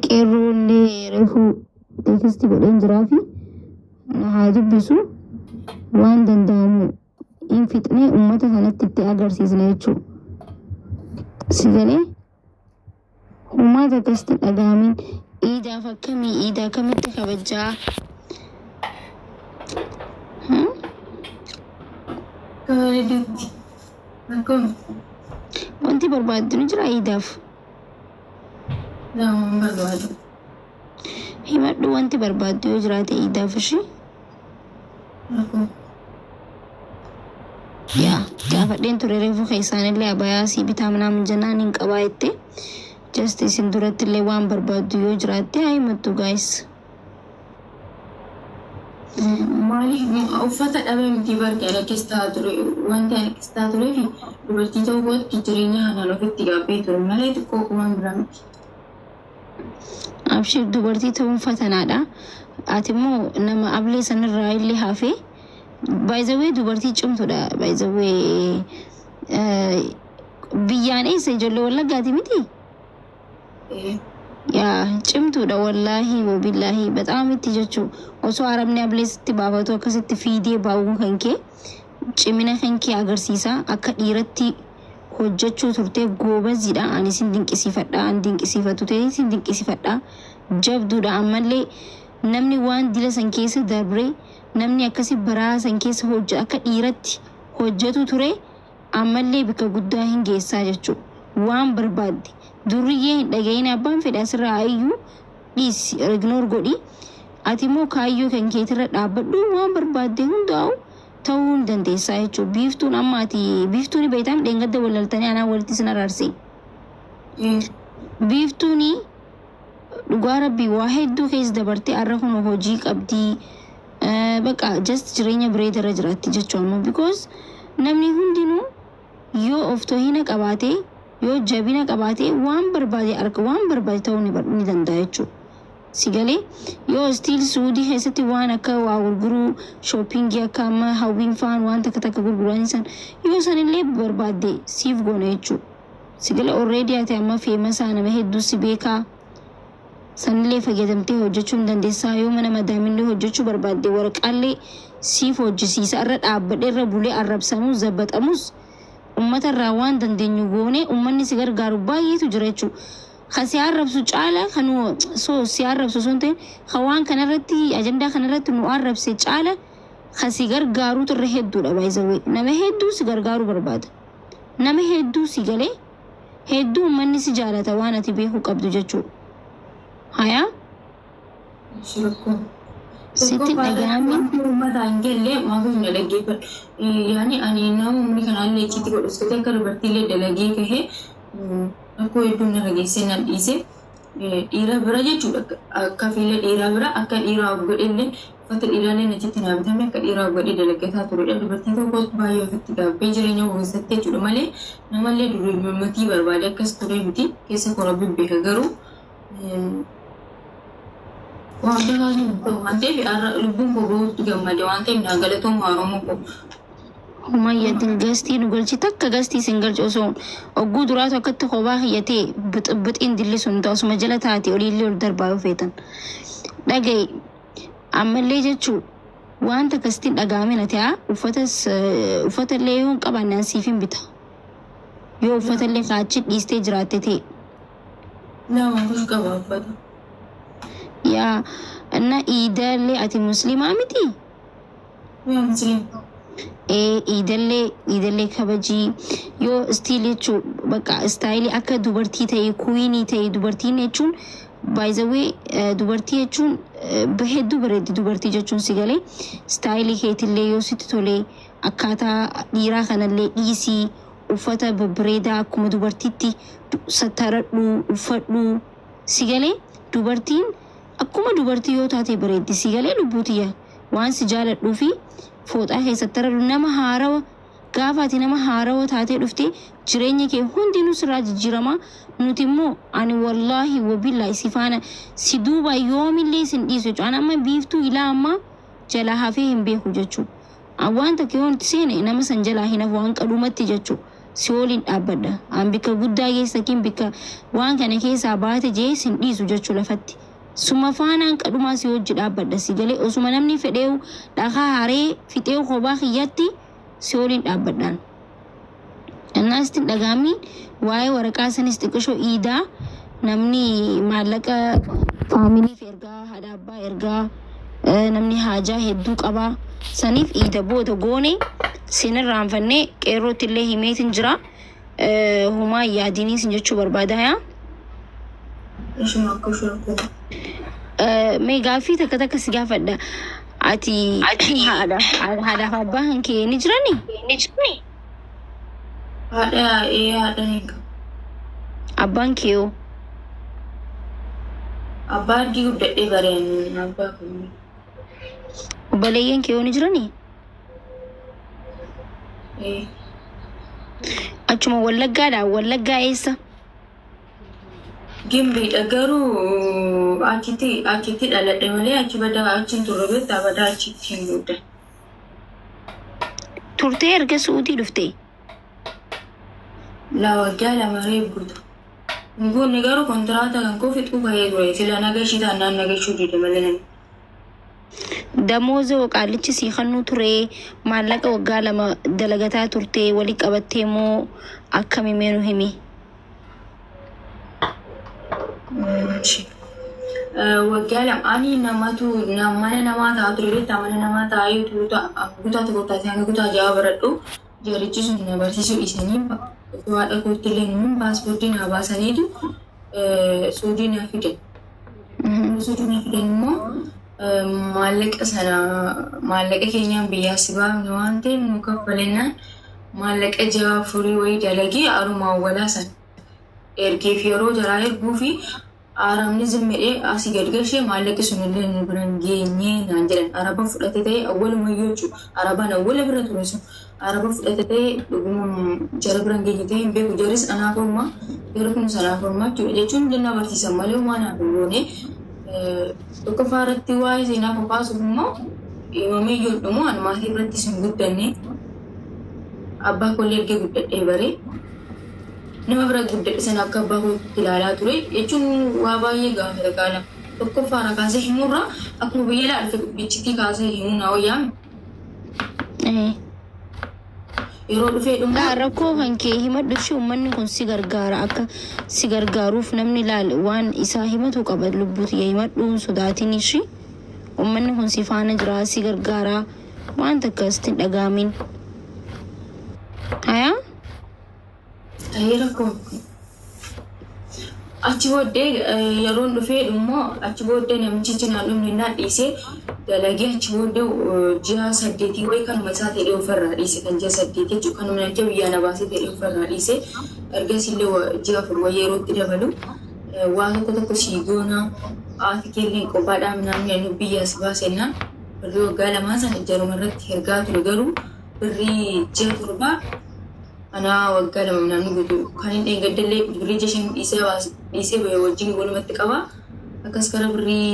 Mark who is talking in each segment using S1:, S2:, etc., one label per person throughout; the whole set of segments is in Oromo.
S1: Qeerroollee reefu text godheen jiraa fi na haa dubbisu, waan danda'amu hin fixnee uummata kanatti itti agarsiisna jechuudha. Si galee uummata akkasitti dhaga'amin. Iidaaf akkamii, iidaa akkamitti kabajaa?
S2: Kabajaatti. Akkuma.
S1: Wanti barbaaddu ni jira iidaaf?
S2: Nama barbaadu.
S1: Himadhu, wanti barbaaddu yoo jiraate iidaaf ishee.
S2: Akkuma.
S1: Yaa, gaafadheen ture reefu keessaanillee abayaa sii bitaa minaamin jennaan hin qabaa jette. Just isin duratti illee waan barbaaddu yoo jiraatte haa himattu, guys.
S2: Maaliif uffata dhabee miti barke. Ani akkas ta'aa ture. Wanti ani akkas ta'aa turee fi dubartii ta'uu kootti jireenya kanaan ofitti gaabbee ture malee xiqqoo waan biraa miti.
S1: Abshir, dubartii ta'uun fatanaadha. Ati immoo nama ablee sanirraa illee hafee, by the way, dubartii cimtuudha. By the way, biyyaan eessa, ijoollee Wallaggaati miti? Yaa, cimtuudha, wallaahi wabillaahi በጣም itti jechuu. Osoo arabni ablee sitti baafatu akkasitti fiidee baa'uun kan kee cimina kan kee agarsiisa. Akka dhiiratti hojjechuu turte, goobaziidha. Ani sin dinqisiifadha, ani dinqisiifatu ta'e sin dinqisiifadha. Jabduudha. Ammallee namni waan dila san keessa darbre, namni akkasi baraa san keessa hojje, akka dhiiratti hojjetu ture, ammallee bikka guddaa hin geessaa jechuudha. Waan barbaadde durriyyee hin dhagayin, abbaan fedhe asirraa iyyuu dhiisi, ignore godhi. Ati immoo kaayyoo kan keetirra dhaabbadhu, waan barbaadde hundaa'u ta'uu hin dandeessaa jechuudha. Biiftuun amma ati biiftuun beektam, dheengadda walaltanii anaa walitti isin araarse. Biiftuun dhugaa rabbii waa hedduu keessa dabartee har'a kun hojii qabdii. Bakka just jireenya bareedarra jiraatti jechuudha ammoo, because namni hundinuu yoo of tohina qabaate, yoo jabina qabaate, waan barbaade arga, waan barbaade ta'uu ni danda'a jechuudha. Si galee, yoo still Suudii keessatti waan akka waa gurguruu, shopping akka amma hawwiin faan waan takka takka gurguranii san, yoo sanillee barbaadde siif goona jechuudha. Si galee, already ati amma famous, nama hedduu si beekaa. Sanillee fayyadamtee hojjechuu hin dandeessaa. Yoo mana madaamillee hojjechuu barbaadde, waraqaallee siif hojjisiisa. Irra dhaabbadhe irra bulee arrabsamus zabbaxamus ummata irraa waan dandeenyu goone, ummanni si gargaaru baay'eetu jira jechuudha. Kan si arrabsu caala, kan so si arrabsu osoo hin ta'in, kan waan kanarratti, ajandaa kanarratti nu arrabse caala, kan si gargaarutu irra hedduudha baay'isawee. Nama hedduu si gargaaruu barbaada. Nama hedduu si galee, hedduu uummanni si jaalata, waan ati beekuu qabdu jechuudha. Hayaa.
S2: Rakkoo.
S1: Sitti dhaga'ame.
S2: Uummata hin galle maafis na dhaggeeffadhu. Yaani ani nama umrii kanaallee icciitti godhu uffata akka dubartiillee dalagee kahee rakkoo hedduun narra geessee nan dhiise. Dhiira bira jechuudha, akka fiila dhiiraa bira akka dhiiraa of godhellee, uffata dhiiraallee achitti naa bitame, akka dhiiraa of godhee dalaggataa turedha. Dubartii tokko baay'ee ofitti gaabbee jireenya keessatti jechuudha malee namallee durii barbaade akkas ture miti. Keessa koo rabbi beeka, garuu waan kaasuun waan ta'eef har'a lubbuun koo bahuutti gammade waan ta'eef naa galatooma, Oromoo koo.
S1: Humayyatin guest nu galchi, takka guest isin galchi. Osoo ogguu duraatu akkatti kophaa hiyyatee bixibbixiin dilli sun ta'u osuma jala taate oliillee ol darbaa yoo feetan. Dhaga'i, ammallee jechuu waan akkasitti dhaga'ame na ta'a. Uffatas, uffata illee yoo hin qabaanne an siif hin bita. Yoo uffata illee kaachi dhiistee jiraatte ta'e.
S2: Nama kun qaba uffata.
S1: Yaa, na iidallee, ati musliimaa miti?
S2: Yaa, musliim.
S1: Ee, iidallee kabajii. Yoo still jechuu bakka style akka dubartii ta'e, queen ta'e. Dubartiin jechuun, by the way, dubartii jechuun hedduu bareeddi dubartii jechuun. Si galee, style keetillee yoo sitti tolee, akkaataa dhiiraa kanallee dhiisii, uffata babbareedaa akkuma dubartiitti sattaradhu, uffadhu. Si galee, dubartiin akkuma dubartii yoo taate bareeddi. Si galee, lubbuutiyya, waan si jaaladhuu fi fooxaa keessatti taradhu. Nama haarawa, gaafa ati nama haarawa taatee dhufte, jireenya kee hundinuu sirraa jijjiirama. Nuti immoo, ani wallaahi wabillaahi si faana, si duuba yoomillee sin dhiisu jechuudha. Ani amma biiftuu ilaa ammaa jalaa hafee hin beeku jechuudha. Waan takka yoo itti seene nama san jalaa hin hafu waan qadhumatti jechuudha. Si waliin dhaabbadha. An bikka guddaa keessa kin bikka waan kana keessaa baate jee sin dhiisu jechuu lafatti. Suma faanaan qadhumaa si hojii dhaabbadha si galee osuma namni fedheewu dhakaa haree fixeewu kophaa kiyyatti si waliin dhaabbadhaan. Innaas itti dhagaamiin waa'ee waraqaa sanis xiqqishoo iidaa namni maallaqa faamiliif ergaa haadha abbaa ergaa namni haajaa hedduu qabaa saniif iida booda goone sinirraanfannee qeerrootti illee himeetin jira. Humaa yaadinii sin jechuu barbaada yaa.
S2: Ishuma akka shurkuu.
S1: Mee gaaffii takka takka si gaafadha. Ati haadhaaf abbaa kan kee ni jiranii?
S2: Haadha ee haadha ni qaba.
S1: Abbaan kee hoo?
S2: Abbaa argii guddadhee bareen abbaa kun.
S1: Obboleeyyan kee hoo ni jiranii?
S2: Ee.
S1: Achuma Wallaggaadha. Wallaggaa eessa?
S2: Gimbiidha garuu achitti dhaladhe malee achi badaa achi hin turre beektaa badaa achitti hin guddanne.
S1: Turtee erga Su'uutii dhuftee?
S2: Laa waggaa lama reef guutu. Hin guunne garuu kontiraata kan koo fixuu bahee ture. Sila nagashii taanaan nagashuu dide malee namni.
S1: Damooza qaallichi sii kennuu ture maallaqa waggaa lama dalagataa turtee walii qabattee moo akkami mee nu himi?
S2: Waggaa lama ani namatu mana namaa ta'aa ture beektaa mana namaa taa'ee kutaa tokko taasise hanga kutaa ja'a baradhu jarichi sun na barsiisuu dhiisanii haadha kootti illee nuun paaspoortii naa baasaniitu suudii naa fidan. Suudii naa fidan immoo maallaqa sana maallaqa keenyaan biyyaa si baafne waan ta'eef nu kaffalennaan maallaqa ja'a afurii wayii dalagee arumaan walaa sana ergeef yeroo jaraa erguu fi aramni zimmedhee asii gad gashee maallaqi sun illee nu biran geenyee naan jedhan araba fudhate ta'e awwalumayyuu jechuudha arabaan awwala bira ture sun araba fudhate ta'e dhuguma jara biran geenye ta'e hin beeku jaris anaaf ormaa jara kunis anaaf ormaa jechuudha jechuun jennaa barsiisan malee homaa naaf hin goone tokkoffaa irratti waa'ee seenaa kakaasuuf immoo himamee iyyuu dhumu ani maatii birattis hin guddanne abbaa koollee ergee guddadhee baree nama bira guddadhe sana akka abbaa kootti ilaalaa ture jechuun waa baay'ee gaafata qaala tokkoffaa irraa kaasee himurraa akkuma biyya laa dhufe bichitti kaasee himuu naa wayyaame yeroo dhufee dhummaa
S1: Rakkoo kan kee himadhu ishee uummanni kun si gargaara akka si gargaaruuf namni laal waan isaa himatu qaba lubbuuti himadhu sodaatiin ishee uummanni kun si faana jira si gargaara waan takka sitti hin dhagaamin. Hayaa?
S2: Ta'ee rakkoo achi booddee yeroon dhufee immoo achi booddee namichi cinaan dhumne naan dhiisee dalagee achi booddee ji'a 8 wayii kanuma isaa ta'ee ofirraa dhiise kan ji'a 8 jechuudha kanuma namicha biyyaa na baasee ta'ee ofirraa dhiise ergasii illee ji'a 4 wayii yerootti dabalu waa tokko tokko sii goona haati keelleen qophaadhaa namni nu biyya as baasennaan birrii waggaa lamaa sana jaruma irratti ergaa ture garuu birrii ji'a 7 anaa waggaa lama namni guutuu kan hin dheengaddellee birrii ji'a 5 dhiisee bahee wajjin walumatti qaba akkas gara birrii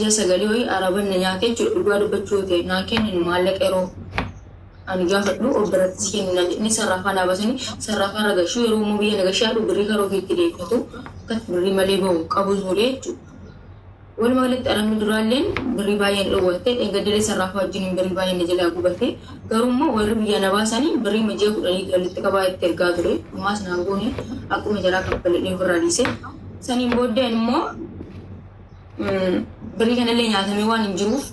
S2: ji'a 9 wayii araban na nyaate jechuudha dhugaa dubbachuu ta'e naa kennan maallaqa yeroo ani gaafadhu of biratti si kennu naan jedhanii sarraafaa naa baasanii sarraafaa irra gashuu yeroo immoo biyya na gashaadhu birrii karoo ofiitti deeffatu akkas birrii malee bahu qabu ture jechuudha. Walumaa galatti arabni duraalleen birrii baay'een dhowwatte dheengaddellee sarraafaa wajjin birrii baay'een na jalaa gubate garuu immoo warri biyya na baasanii birrii ji'a 10 walitti qabaa itti ergaa ture ammaas naan goone akkuma jalaa kaffaladhee ofirraa dhiise saniin booddeen immoo birrii kanallee nyaatamee waan hin jiruuf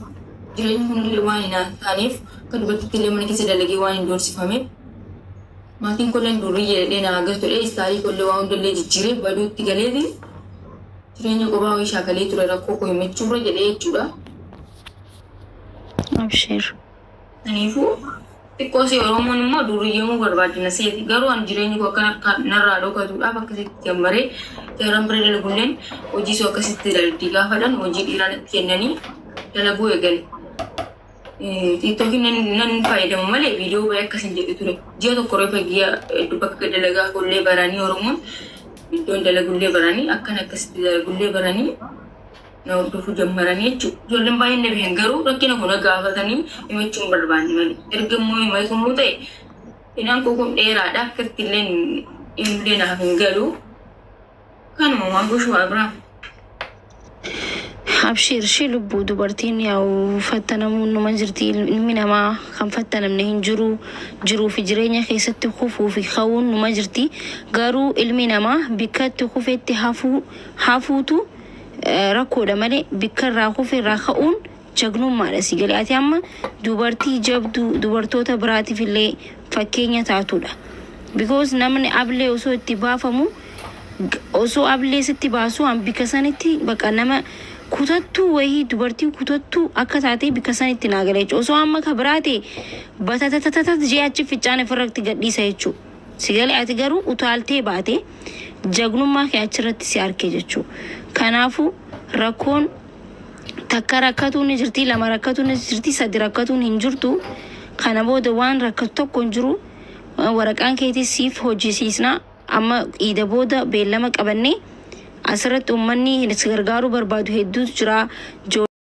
S2: jireenyi kunillee waan hin taaneef akka dubartiitti illee mana keessa dalagee waan hin doorsifameef maatiin kolleen durii jedhee na agartudha istaalii kollee waan hundallee jijjiiree baduutti galeeti jireenya qophaa wayii shaakalee ture rakkoo koo himachuurra jedhee jechuudha.
S1: Abshir.
S2: Kanaafuu xiqqoo si Oromoon immoo durriyyamuu barbaadina seeti garuu ani jireenyi koo akka narraa dhokatuudhaaf akkasitti jammaree jaaraan bira dalagulleen hojii soo akkasitti dalagdii gaafadhan hojii dhiiraa natti kennanii dalaguu eegale. TikTokiin nan fayyadamu malee viidiyoo baay'ee akkasin jedhu ture. Ji'a tokko reefa ji'a bakka dalagaa kollee baranii Oromoon iddoon dalagullee baranii akkan akkasitti dalagullee baranii na hordofuu jammaranii jechuudha. Ijoolleen baay'een na beekan garuu rakkina kun gaafatanii himachuu hin barbaanne malee. Erga immoo himatamuu ta'e Hidhaan koo kun dheeraadha. Akkatti illee illee naaf hin galu. Kanuma waan goshuu Abiraam.
S1: Abshiir shi lubbuu, dubartiin yaa'u fattanamuun numa jirti. Ilmi namaa kan fattanamne hin jiru. Jiruu fi jireenya keessatti kufuu fi ka'uun numa jirti. Garuu ilmi namaa bikka itti kufetti hafuu hafuutu rakkoodha malee bikka irraa kufe irraa ka'uun jagnummaadha si galee. Ati amma dubartii jabduu dubartoota biraatiif illee fakkeenya taatudha. Because namni ablee osoo itti baafamu, osoo ablee sitti baasuu, an bikka sanitti bakka nama kutattuu wayii, dubartii kutattuu akka taate bikka sanitti naa gala jechuudha. Osoo amma ka biraa ta'e batatatatat jee achi ficcaan ofirratti gadhiisa jechuudha. Si galee? Ati garuu utaaltee baate, jagnummaa kee achirratti si arge jechuudha. Kanaafuu rakkoon takka rakkatuun ni jirti, lama rakkatuun ni jirti, sadi rakkatuun hin jirtu. Kana booda waan rakkatu tokko hin jiru. Waraqaan keetii siif hojjisiisna. Amma iida booda beellama qabannee asirratti uummanni si gargaaruu barbaadu hedduutu jira.